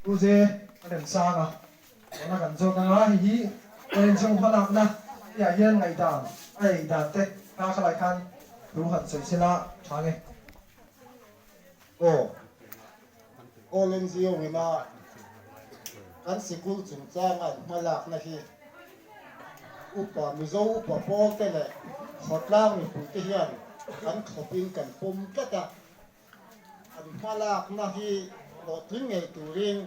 Pu Ze a rem sang a, tuna kan zawt anga hei hi Orange ho hmalakna tihah hian ngaihdan a ei dan te kha khalai khan thu han sawi sela tha nge. Aw, Orange ho ina kan sikul chungchanga an hmalakna hi upa Mizo upa pawl te leh khawtlang mipui te hian kan thlawpin kan pawm tlat a. An hmalakna hi hlawhtling ngei turin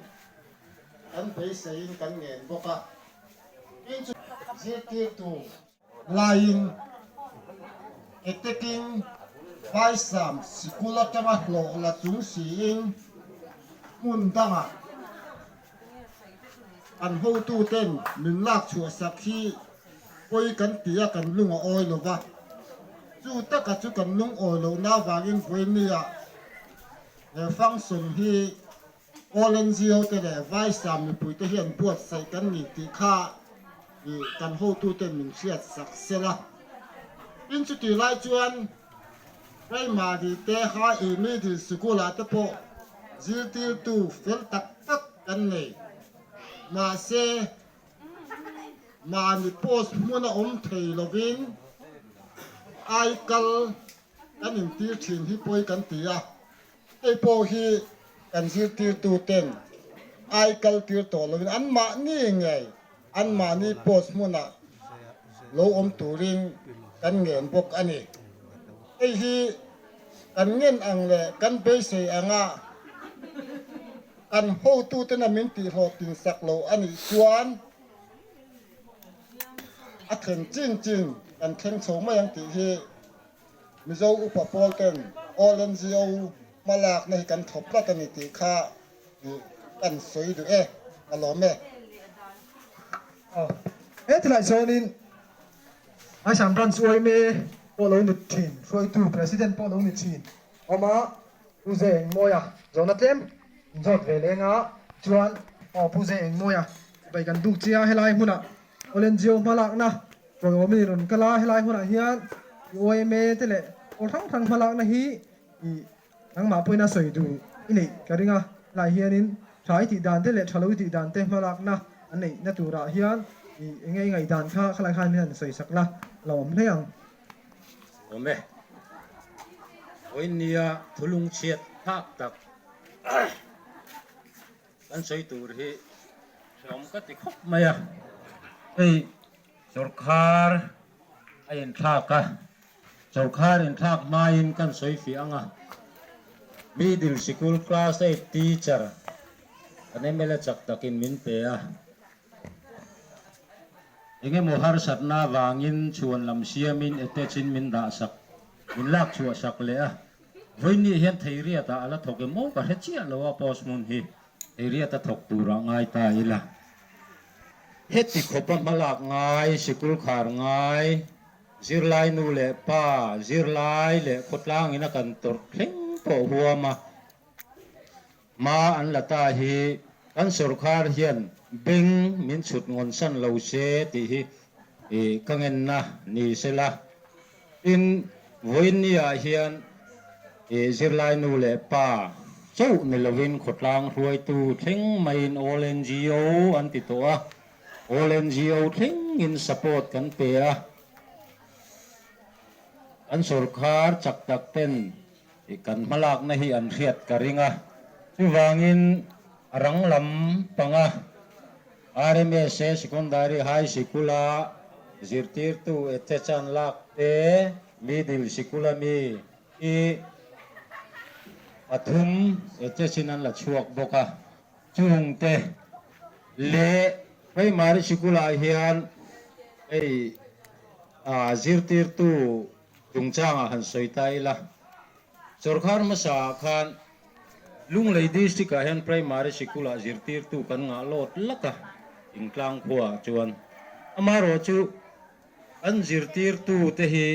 kan beiseiin kan ngen bawk a. Tin chu zirtirtu laiin Etekin Vaisam sikul atanga hlawh la chung siin hmun dangah kan hotuten min lak chhuah sak hi pawi kan ti a, kan lung a awi lo va. Chu taka chu kan lung awi lohna avangin vawinia he function hi All NGO te leh Vaisa mipuite hian buatsaih kan ni tih kha kan hotuten min hriat sak sel a. Tin chutih lai chuan Primary te, High Middle Sikul-ah te pawh zirtirtu fel tak tak kan nei. Mahse, mahni post hmuna awm thei lovin ai kal kan intir thin hi pawi kan ti a. Hei pawh hi kan zirtirtu ten ai kal tir tawh lovin anmahni ngei anmahni post hmunah lo awm turin kan ngen bawk a ni. Hei hi kan ngen ang leh kan beisei anga kan hotutena min tihhlawhtin sak lo a nih chuan a thlen chin chin kan thleng chho mai ang tih hi Mizo upa pawl ten All NGO hmalakna hi kan thlawp tlat a ni tih kha kan sawi duh e, ka lawm e. He tilai chuanin Aisham Branch yma pawh lo ni thin, hruaitu President pawh lo ni thin awm a, Pu Ze Engmawia zawhna tlem inzawt ve leng a, chuan aw Pu Ze Engmawia chibai kan buk chia helai hmunah All NGO hmalakna tawiawmin i rawn kal a, helai hmunah hian yma te leh pawl hrang hrang hmalakna hi i nangmah pawhin a sawi duh i neih ka ring a, helai hianin tha i tih dan te leh tha lo i tih dan te hmalakna an neihna turah hian i enge i ngaihdan kha khalai khan min han sawi sak la, a lo awm hle ang. Awm e. Vawiinnia thulung chhiat phak tak kan sawi tur hi hrehawm ka ti khawp mai a. Hei sawrkhar a inthlak a, sawrkhar inthlak hmain kan sawi fiah ang a, Middle Sikul Class Eight Teacher kan mla chak takin min pe a. Engemaw harsatna avangin chhuan lam siamin attach-in min dahsak, min lak chhuahsak leh a. Vawiinni hian Theiriatah a la thawk em aw ka hre chiah lo a post hmun hi Theiriata thawk turah ngai ta ila. Heti khawpa hmalak ngai, sikul khar ngai, zirlai nu leh pa, zirlai leh khawtlangin a kan tawrh thleng pawh huam a. Hma an la ta hi kan sorkar hian beng min chhut ngawn san lo se tih hi ka ngenna ni sela. Tin, vawiinniah hian zirlai nu leh pa chauh ni lovin khawtlang hruaitu thleng maiin All NGO an ti tawh a, All NGO thlengin support kan pe a, kan sorkar chak tak ten Kan hmalakna hi an hriat ka ring a, chuvangin a rang lam panga RMSA Secondary High Sikula zirtirtu Ethechan lak te, Middle Sikula mi hi pathum Ethechin an la chhuak bawk a, chungte leh Primary Sikulah hian hei zirtirtu Chungchangah han sawi ta ila, sawrkar hmasaah khan Lunglei District-ah hian Primary Sikul-ah zirtirtu kan ngah lawt lak a, Thingtlang khuaah chuan. Amaherawhchu kan zirtirtute hi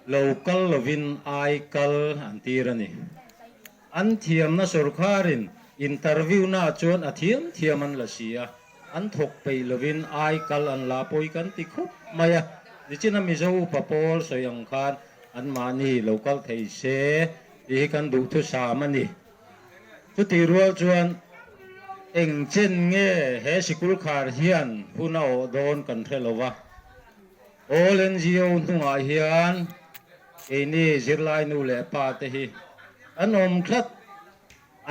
lo kal lovin ai kal an tir a ni. An thiamna sawrkharin interview-naah chuan a thiam thiam an la si a. An thawk peih lovin ai kal an la pawi kan ti khup mai a, nichina Mizo upa pawl sawi ang khan anmahni lo kal thei se tih hi kan duhthusam a ni. Chutih rual chuan Eng chen nge he sikul khar hian hun a awh dawn kan hre lo va. All NGO hnungah hian keini zirlai nu leh pa te hi an awm tlat,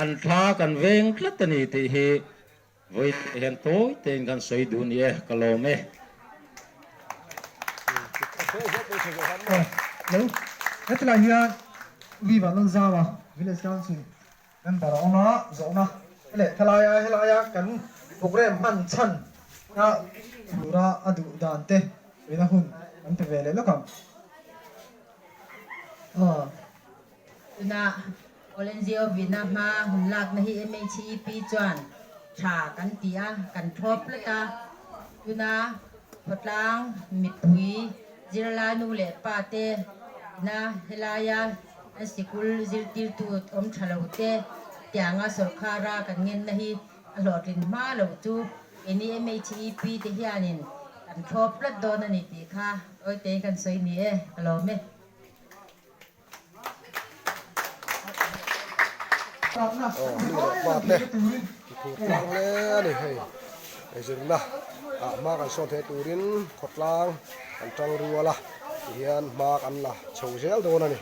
an thla kan veng tlat a ni tih hi Vawi te hian tawi tein kan sawi duh ni e, ka lawm e. Lo, hetilai hian Viva Lalzama Village Council member a awm a, zawhna leh thalaia helaia kan programme hman chhan na tura a duh dan te tuina hun kan pe ve leh lawk ang. Tunah Olenzio Vina hma hun lakna hi MHEP chuan tha kan ti a, kan thlawp hlet a. Tuna khawtlang mipui zirlai nu leh pa te ina helaia an sikul zirtirtu awm tha lo te tianga sawrkhara kan ngenna hi a hlawhtlin hma lo chu keini MHEP te hianin kan thlawp hlat dawn a ni tih kha awitei kan sawi ni e, ka lawm e. Aw nu leh pa te thur tlang hle a ni hei zirna ah hma kan sawn theih turin khawtlang kan tang rual a tihian hma kan la chho zel dawn a ni.